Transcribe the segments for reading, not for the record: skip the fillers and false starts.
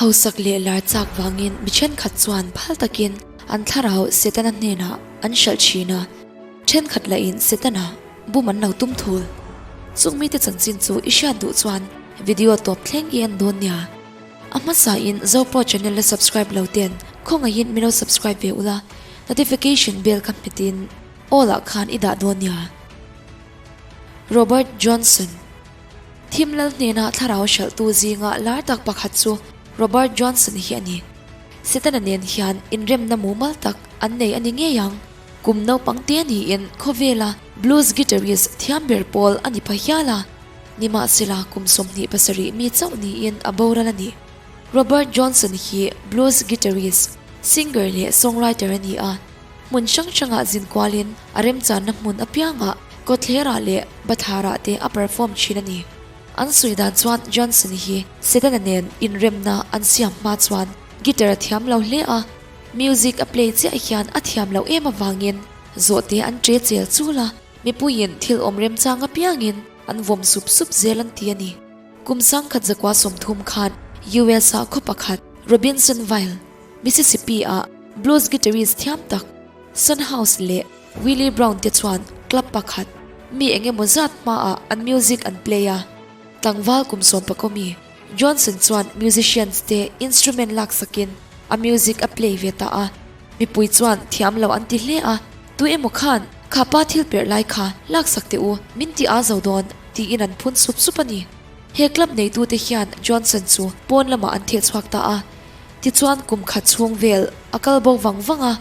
Hausak leh lar chak vangin mi thenkhat chuan phal takin an thlarau Setana hnenah an hralh thin a, thenkhat lahin Setana bum an lo tum thul. Chung mite chanchin chu i hriat duh chuan video tawp thleng i en dawn nia. A hmasain Zopo channel la subscribe lo ten khawngaihin min lo subscribe ve ula, notification bell kha hmetin all ah khan i dah dawn nia. Robert Johnson. Thim lal hnena thlarau hralhtu zinga lar tak pakhat chu Robert Johnson hi a ni. Setana nen hian inremna mumal tak an nei a ni ngei ang. Kum naupang te niin khawvela blues guitarist thiam ber pawl a ni pha hial a. Nimahsela kum 27 mi chauh niin a boral a ni. Robert Johnson hi blues guitarist, singer leh songwriter a ni a. Hmun hrang hrangah zin kualin a remchanna hmun apiangah kawtthlerah leh batharah te a perform thin a ni. An sawi dan chuan Johnson hi Setana nen inremna an siam hma chuan guitar a thiam lo hle a, music a play chiah hian a thiam loh em avangin zawhte an tre chel chul a, mipuiin thil awm remchang apiangin an vawm sup sup zel an ti a ni. Kum 1930 khan US ah khaw pakhat Robinsonville, Mississippi ah blues guitarist thiam tak Son House leh Willie Brown te chuan club pakhat mi eng emaw zat hmaah an music an play a. Tlangval kum sawmpakaw mi Johnson chuan musicians te instrument laksakin a music a play ve ta a. Mipui chuan thiam lo an ti hle a, tu emaw khan kha pa thil perh lai kha laksak teh u, min ti a zo dawn tiin an phun sup sup a ni. He club neitute hian Johnson chu pawn lamah an theh chhuak ta a. Tichuan kum khat chhung vel a kal bo vang vang a,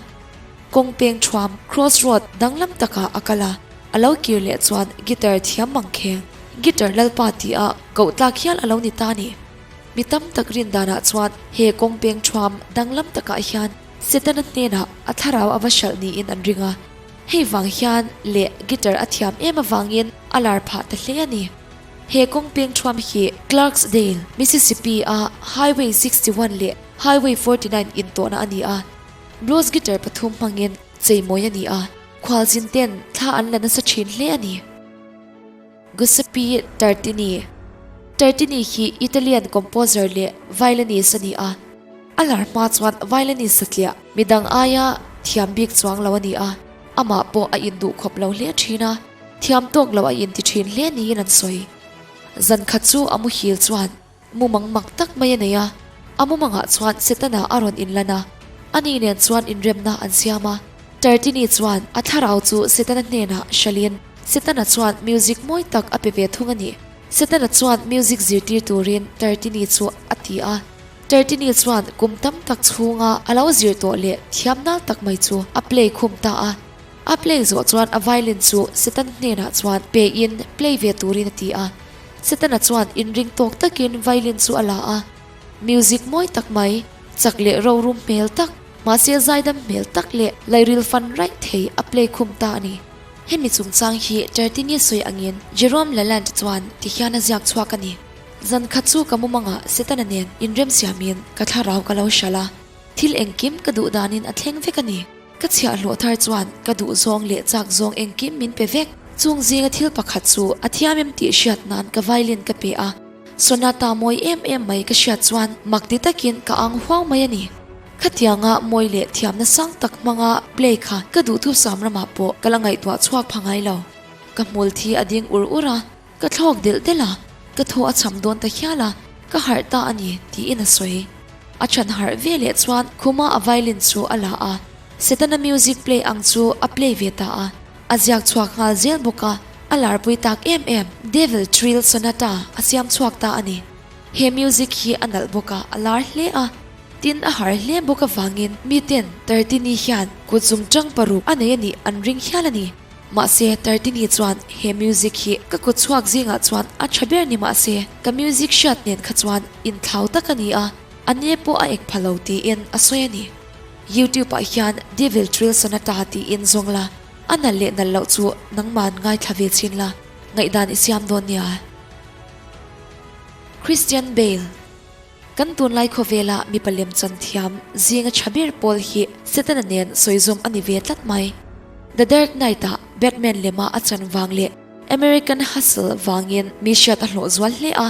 kawng peng thuam, cross road, danglam takah a kal a, a lo kir leh chuan guitar thiam mang kheng, guitar lalpa tih a koh tlak hial a lo ni ta ni. Mi tam tak rin danah chuan he kawng peng thuam danglam takah hian Setana hnenah a thlarau a va hralh niin an ring a, hei vang hian leh guitar a thiam em avangin a lar phah ta hle a ni. He kawng peng thuam hi Clarksdale, Mississippi a Highway 61 leh Highway 49 intawhna a ni a. Blues guitar pathum hmangin cheimawi a ni a, khualzin ten thla an la nasa thin hle a ni. Giuseppe Tartini Tartini hi Italian composer leh violinist a ni a. A lar hma chuan violinist satliah midang aia thiam bik chuang lo a ni a, amah pawh a induhkhawp lo hle thin a. Thiam tawk lo a inti thin hle niin an sawi. Zan khat chu a muhil chuan mumang mak tak mai a nei a, a mumangah chuan Setana a rawn inlan a, ani nen chuan inremna an siam a. Tartini chuan a thlarau chu Setana hnenah hralhin Setana chuan music mawi tak a pe ve thung a ni. Setana chuan music zirtir turin Tartini chu a ti a. Tartini chuan kum tam tak chhunga a lo zir tawh leh thiam nal tak mai chu a play khum ta a. A play zawh chuan a violin chu Satan hnenah chuan pe in play ve turin a ti a. Setana chuan inring tawk takin violin chu a la a. Music mawi tak mai, chak leh rorum hmel tak, mahse zaidam hmel tak leh lairil fan raih thei a play khum ta a ni. Hemi chungchang hi Tartini sawi angin Jerome Lalande chuan ti hian a ziak chhuak a ni. Zan khat chu ka mumangah Setana nen inremsiamin ka thlarau ka lo hralh a. Thil engkim ka duh danin a thleng vek a ni. Ka chhiahhlawh thar chuan ka duh zawng leh chak zawng engkim min pe vek. Chung zinga thil pakhat chu a thiam em tih hriat nan ka violin ka pe a. Sonata mawi em em mai ka hriat chuan mak ti takin ka ang huau mai a ni. Khatianga mawi leh thiamna sang tak hmanga play kha ka duhthusam ramah pawh ka la ngaihtuah chhuak pha ngai lo. Ka hmul thi a ding ur ur a, ka thlawk delh delh a, ka thaw a cham dawn ta hial a, ka harh ta a ni tiin a sawi. A chhan harh ve leh chuan khuma a violin chu a la a, Setana music play ang chu a play ve ta a, a ziak chhuak nghal zel bawk a, a larpui tak em em Devil Trill Sonata a siam chhuak ta a ni. He music hi a nalh bawk a, a lar hle a, tin a har hle bawk avangin miten Tartini hian kut zum tang paruk a nei a nih an ring hial a ni. Mahse, Tartini chuan he music hi ka kut chhuak zingah chuan a tha ber ni mahse, ka music hriat nen kha chuan inthlau tak a ni a, a ne pawh a ek pha lo tiin a sawi a ni. YouTube ah hian Devil Trill Sonata tiin zawng la, a nalh leh nalh loh chu nangman ngaithla ve chhin la, ngaihdan i siam dawn nia. Christian Bale. Kan tunlai khawvela mipa lemchan thiam zinga tha ber pawl hi Setana nen sawizawm a ni ve tlat mai. The Dark Knight-ah Batman lema a chan vang leh American Hustle vangin mi hriat a hlawh zual hle a.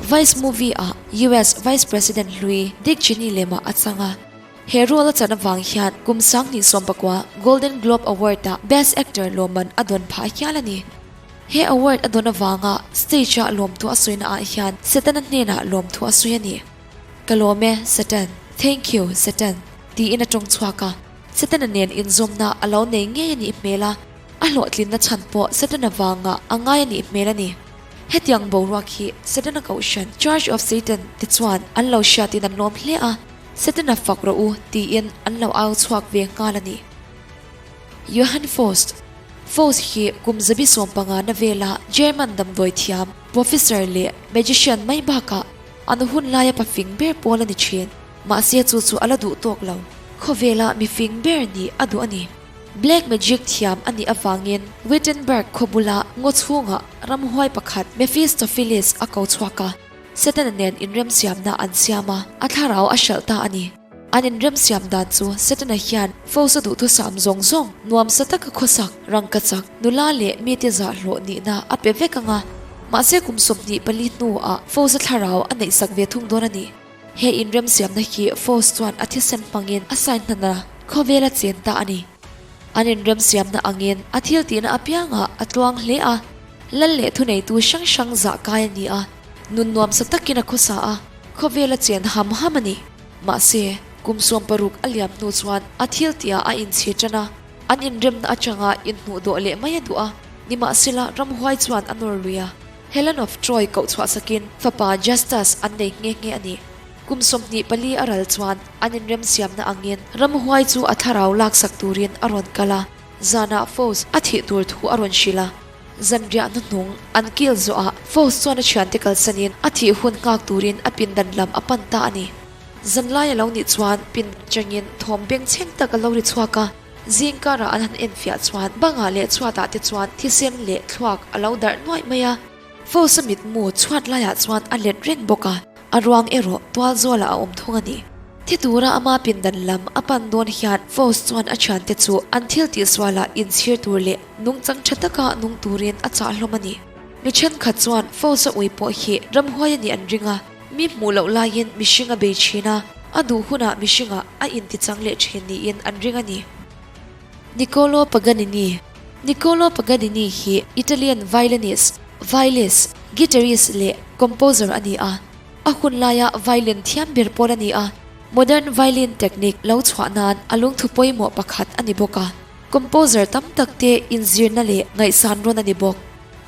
Vice movie ah US Vice President hlui Dick Cheney lemah a chang a. He role a chan avang hian kum 2019 Golden Globe Award ah Best Actor lawmman a dawn phah hial a ni. He award a dawn avanga stage ah lawmthu a sawina ah hian Satan-a hnenah lawmthu a sawi a ni. Ka lawm e, Satan. Thank you, Satan, tiin a tawng chhuak a. Satan-a nen inzawmna a lo nei ngei a nih hmel a, a hlawhtlinna chhan pawh Satan-a vangah a ngai a nih hmel a ni. Hetiang boruak hi Setana Kohhran, Church of Satan, te chuan an lo hriatin an lawm hle a, Setana fak rawh u tiin an lo au chhuak ve nghal a ni. Johann Faust, Faust hi kum 75 na vela German damdawi thiam, professor leh magician mai bakah an hun laia pafing ber pawl a ni thin. Mahse chu chu a la duh tawk lo. Khawvela mifing ber nih a duh a ni. Black magic thiam a nih avangin Wittenberg khaw bula ngaw chhungah ramhuai pakhat Mephistopheles a ko chhuak a, Setana nen inremsiamna an siam a, a thlarau a hralh ta a ni. An inremsiam dan chu Setana hian Faust-a duhthusam zawng zawng, nuamsa taka khawsak, rangkachak, nula leh mite zah hlawh nihna a pe vek ang a, mahse kum 24 hnuah Faust-a thlarau a neihsak ve thung dawn a ni. He inremsiamna hi Faust chuan a thisen hmangin a sign hnan a, khawvel a chen ta a ni. An inremsiamna angin a thil tihna apiangah a tluang hle a, lal leh thuneitu hrang hrang zah kai a ni a, nun nuamsa takin a khawsa a, khawvel a chen ham ham a ni. Mahse, kum 60 a liam hnu chuan a thil tihah a inchhir tan a, an inremna atanga inhmuh dawh leh mai a duh a, nimahsela ramhuai chuan a nawr lui a. Helen of Troy koh chhuah sakin fapa Justus an nei nghe nghe a ni. Kum 24 a ral chuan an inremsiamna angin ramhuai chu a thlarau laksak turin a rawn kal a, zanah Faust a thih tur thu a rawn hrilh a. Zanriah hnuhnung an kil zawhah Faust chuan a thiante kalsanin a thih hun nghak turin a pindan lam a pan ta a ni. Zanlai a lo nih chuan pindan atangin thawm bengchheng tak a lo ri chhuak a. Zing karah an han enfiah chuan bangah leh chhuatah te chuan thisen leh thluak a lo darh nuaih mai a. Faust-a mitmu chhuat laiah chuan a let reng bawk a, a ruang erawh tual zawlah a awm thung a ni. Thi tura ama pindan lam a pan dawn hian Faust chuan a thiante chu an thil tihsualah inchhir tur leh nungchang tha taka nung turin a chah hlawm a ni. Mi thenkhat chuan Faust-a ui pawh hi ramhuai a nih an ring a, mi hmuh loh laiin mihring a bei thin a, a duh hunah mihringah a intichang leh thin niin an ring a ni. Niccolo Paganini Niccolo Paganini hi Italian violinist, violist, guitarist leh composer a ni a. A hun laia violin thiam ber pawl a ni a, modern violin technique lo chhuah nan a lungthu pawimawh pakhat a ni bawk a. Composer tam tak te inzirna leh ngaihsan rawn a ni bawk.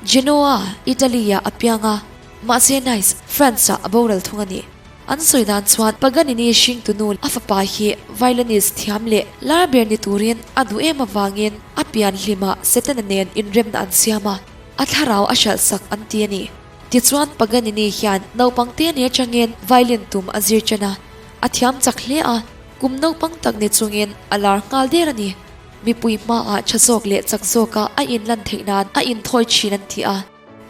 Genoa, Italy-ah a piang a, mahse Nice, France-ah a boral thung a ni. An sawi dan chuan Paganini hringtunu a fapa hi violinist thiam leh lar ber ni turin a duh em avangin a pian hlimah Setana nen inremna an siam a, a thlarau a hralh sak an ti a ni. Tichuan Paganini hian naupang te ni atangin violin tum a zir chen a, a thiam chak hle a, kum naupang tak ni chungin a lar nghal der a ni. Mipui hmaah tha zawk leh chak zawka a inlan theih nan a inthawi thin an ti a.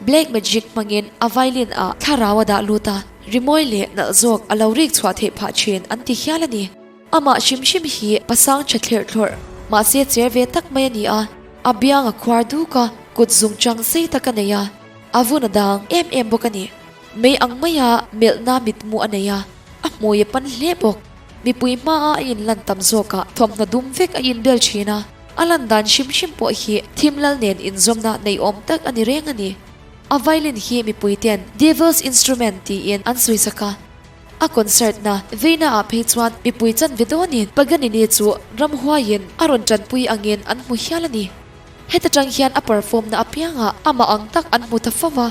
Black magic hmangin a violin ah thlarau a dah lut a, rimawi leh nalh zawk a lo rik chhuah theih phah thin an ti hial a ni. Amah hrim hrim hi pasang tha thlerh thlawrh, mahse cher ve tak mai a ni a, a biang a khuar duk a, kut zung chang sei tak a nei a, a vun a dang em em bawk a ni. Mei ang maia melhna mitmu a nei a, a hmui a pan hle bawk. Mipui hmaa a inlan tam zawkah thawmhnaw dum vek a inbel thin a, a lan dan hrim hrim pawh hi thim lal nen inzawmna neihawm tak a ni reng a ni. A violin hi mipui ten Devil's Instrument tiin an sawi sak a, a concert na veina ah phei chuan mipui chanve dawnin Paganini chu ramhuaiin a rawn tanpui angin an hmu hial a ni. Heta tang hian a perform na apiangah amah ang tak an hmu ta fo va,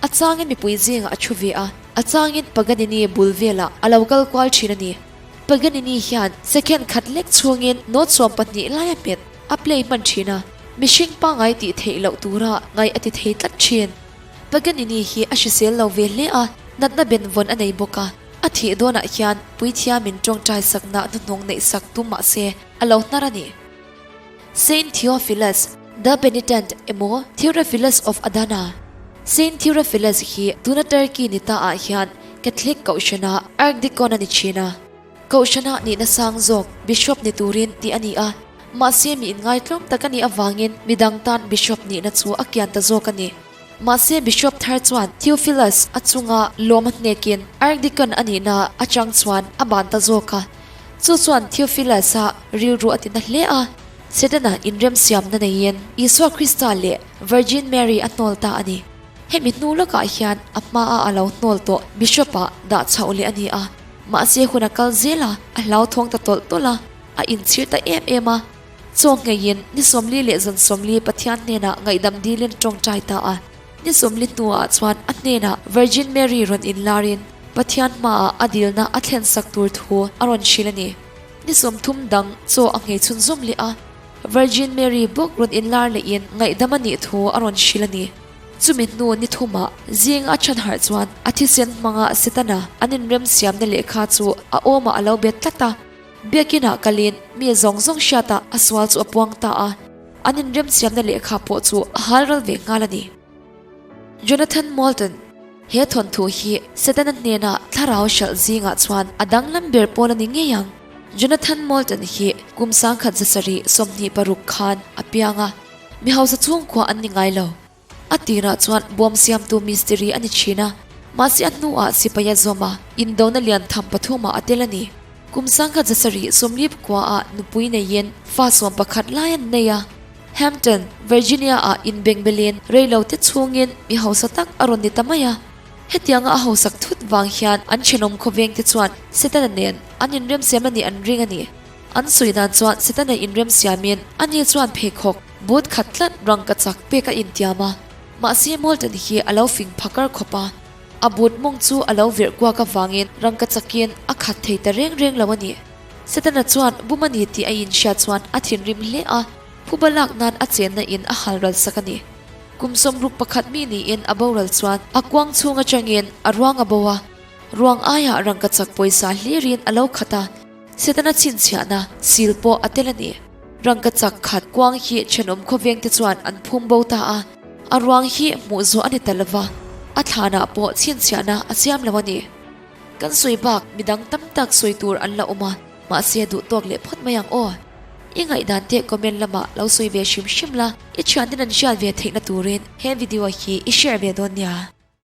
a changin mipui zingah a thu ve a, a changin Paganini bul velah a lo kal kual thin a ni. Paganini hian second khat lek chhungin note 12 lai a hmet, a play hman thin a, mihring pangngai tih theih loh tura ngaih a ti thei tlat thin. Paganini hi a hrisel lo ve hle a, natna benvawn a nei bawk a, a thih dawnah hian puithiamin tawngtai sakna hnuhnung neih sak tum mah se a lo hnar a ni. Saint Theophilus the Penitent emaw Theophilus of Adana Saint Theophilus hi tuna Turkey ni ta ah hian Catholic Kohhrana Archdeacon a ni thin a. Kohhrana nihna sang zawk Bishop ni turin tih a ni a, mahse mi inngaitlawm tak a nih avangin midang tan Bishop nihna chu a kian ta zawk a ni. Mahse Bishop thar chuan Theophilus a chunga lawm a hnekin Archdeacon a nihna atang chuan a ban ta zawk a. Chu chuan Theophilus-a rilru a tina hle a, Setana inremsiamna neiin Isua Krista leh Virgin Mary a hnawl ta a ni. Hemi hnu lawkah hian a hmaa a lo hnawl tawh Bishop-ah dah chhoh leh a ni a, mahse hun a kal zel a, a hlauthawng ta tawlh tawlh a, a inchhir ta em em a. Chaw ngheiin ni 40 leh zan 40 Pathian hnenah ngaihdam dilin tawngtai ta a. Ni 40 hnuah chuan a hnenah Virgin Mary rawn inlarin Pathian hmaah a dilna a thlensak tur thu a rawn hrilh a ni. Ni 30 dang chaw a nghei chhunzawm leh a, Virgin Mary bawk rawn inlar lehin ngaihdam a nih thu a rawn hrilh a ni. Chumi hnu ni thumah zing a chhan harh chuan a thisen hmanga Setana an inremsiamna lehkha chu a awmah a lo bet tlat a. Biakinah kalin mi zawng zawng hriatah a sual chu a puang ta a, an inremsiamna lehkha pawh chu a hal ral ve nghal a ni. Jonathan Moulton, He thawnthu hi Setana hnena thlarau hralh zingah chuan a danglam ber pawl a ni ngei ang. Jonathan Moulton hi kum 1726 khan a piang a, mi hausa chhungkhua an ni ngai lo. A tirah chuan bawm siamtu mistiri a ni thin a, mahse a hnuah sipai a zawm a, indona lian tham pathumah a tel a ni. Kum 1770 kuaah nupui neiin fa 11 lai an nei a. Hampton, Virginia-ah inbengbelin reilote chhungin mi hausa tak a rawn ni ta mai a. Hetianga a hausak thut vang hian an thenawm khawvengte chuan Setana nen an inremsiam a nih an ring a ni. An sawi dan chuan Setana inremsiamin ani chuan pheikhawk Boot khat tlat rangka chak pek a intiam a, mahse Moulton hi a lo fing phakar khawp a, a boot mawng chu a lo virh kuak avangin rangka chakin a khat thei ta reng reng lo a ni. Setana chuan bum a ni tih a inhriat chuan a thinrim hle a, phuba lak nan a chenna in a hal ral sak a ni. Kum 61 mi niin a boral chuan a kuang chhung atangin a ruang a bo a, ruang aiah rangka chak pawisa hlirin a lo khat a, Setana chhinchhiahna sil pawh a tel a ni. Rangkachak khat kuang hi thenawm khawvengte chuan an phum bo ta a, a ruang hi hmuh zawh a ni ta lova, a thlanah pawh chhinchhiahna a siam lo a ni. Kan sawi bak midang tam tak sawi tur an la awm a, mahse duh tawk leh phawt mai ang aw. I ngaihdan te comment lamah lo sawi ve hrim hrim la, i thianten an hriat ve theihna turin he video hi i share ve dawn nia.